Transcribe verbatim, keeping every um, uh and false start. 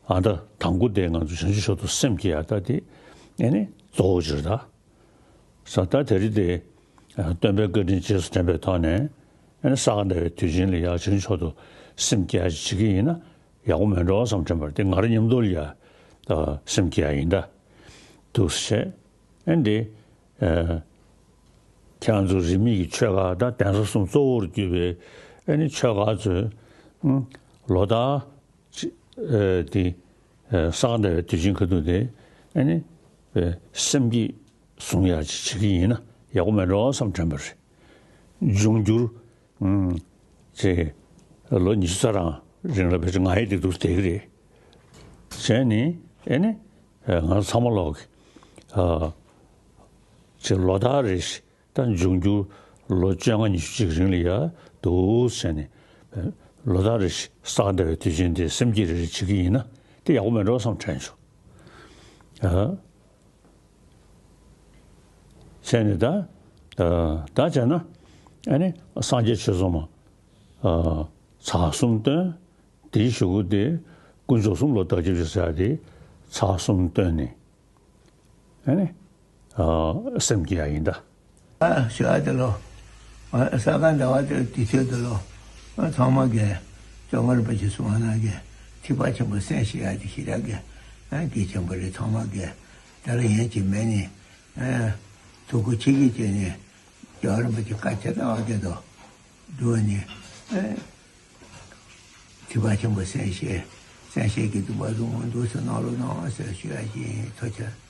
ཨ་ད་དང་པོ་དེ་ང་ཚོ་བྱང་ཆུབ་མཆོག་ཏུ་སེམས་བསྐྱེད་ཡ་ད་དེ་ཨེ་ནི་གཙོ་བོ་ཅིག་རེད་ད། ས་ད་དེ་རིང་དེ་སྟོན་པའི་བཀའ་དྲིན་རྗེས་སུ་དྲན་པའི་ཐོག་ནས་ཨེ་ནི་ས་ག་ཟླ་བའི་དུས་ཆེན་ལ་ཡ་བྱང་ཆུབ་མཆོག་ཏུ་སེམས་བསྐྱེད་ཡ་ཅིག་བྱེད་ཀྱི་ཡིན་ན་ཡག་པོ་མེད་འགྲོ་བསམ་དྲན་པར་དེ་ང་རང་མཉམ་དུ་ལ་ཡ་སེམས་བསྐྱེད་ཡ་ཡིན་ད། འདུག་སེ་བྱས་ཨེ་འདི། ཁྱེད་རང་ཚོ་རིས་མེད་ཀྱི་ཆོས་ཁག་དང་གདན་ས་གསུམ་གཙོ་བོར་གྱུར་པའི་ཨེ་ནི་ཆོས་ཁག་ཚོས་ལོ་ལྟར་ཅི་ཨེ་དེ་ས་ག་ཟླ་བའི་དུས་ཆེན་ཁ་ཐུག་དེ་ཨེ་ནི་སེམས་བསྐྱེད་བཟུང་ཡག་ཅིག་བྱེད་ཀྱི་ཡིན་ན་ཡག་པོ་མེད་འགྲོ་བསམ་དྲན་པ་རེད། འབྱུང་འགྱུར་ཅེས་ལོ་ཉི་ཤུ་རྩ་གྲངས་རིང་ལ་བེད་སྤྱོད་ང་ཡི་སྡིག་སྡུག་དེ་གི་རེད། བྱས་ནི་ཨེ་ནི་ང་ཚང་མ་ལོག་ཅེས་ལོ་ལྟར་རེ་བཞིན། ད་འབྱུང་འགྱུར་ལོ་བཅོ་ལྔ་ཉི་ཤུ་གཅིག་རིང་ལ་ཡ་འདུག་ཟེར་ནས་ལོ་ལྟར་རེ་བཞིན་ས་ག་ཟླ་བའི་དུས་ཆེན་དེ་སེམས་བསྐྱེད་རེ་རེ་བྱེད་ཀྱི་ཡིན་ན་དེ་ཡག་པོ་མེད་འགྲོ་བསམ་དྲན་བྱུང་། ཨ། བྱས་ནས་ད་ད་བྱས་ན་ཨ་ནི་སངས་རྒྱས་ཆོས་ཚོགས་མ་ཚར་གསུམ་བཏོན། དེའི་གཞུག་གུ་དེ་དཀོན་མཆོག་གསུམ་ལ་བདག་སྐྱབས་ཞུ་ཟེར་ཡ་དེ་ཚར་གསུམ་བཏོན་ནས། ཨ་ནི། ཨ། སེམས་བསྐྱེད་ཡ་ཡིན་ད། ཨ་ཞོ་ཨ་དེ་ལོ། ཨ་ས་ག་ཟླ་བ་དེ་དུས་ཚོད་དེ་ལོ། ཨ་ཚང་མ་གིས་ཇོ་མགར་རིན་པོ་ཆེ་གསུང་བ་ནང་གི་ཐེག་པ་ཆེན་པོ་གསན་ཤེས་ཡ་དེ་ཤེས་ར་གི་ཨ་གལ་ཆེན་པོ་རེད། ཚང་མ་གིས་དེ་ལ་ཡན་གྱི་མེད་ནི་ཨ་ཐུགས་ཁུར་ཆེ་གི་བྱས་ནས་ཇོ་མགར་རིན་པོ་ཆེ་བཀའ་ཇི་ལྟ་བ་བཞིན་དུ་སྒྲུབ་ནས་ཨ་ཐེག་པ་ཆེན་པོ་གསན་ཤེས་གསན་ཤེས་ཀྱི་སྡིག་པ་བཟང་པོ་འདུག་སེ་གནང་རོགས་གནང་ཟེར་ཞུ་ཡ་ཞིག་ཡིན། ཐུགས་རྗེ་ཆེ།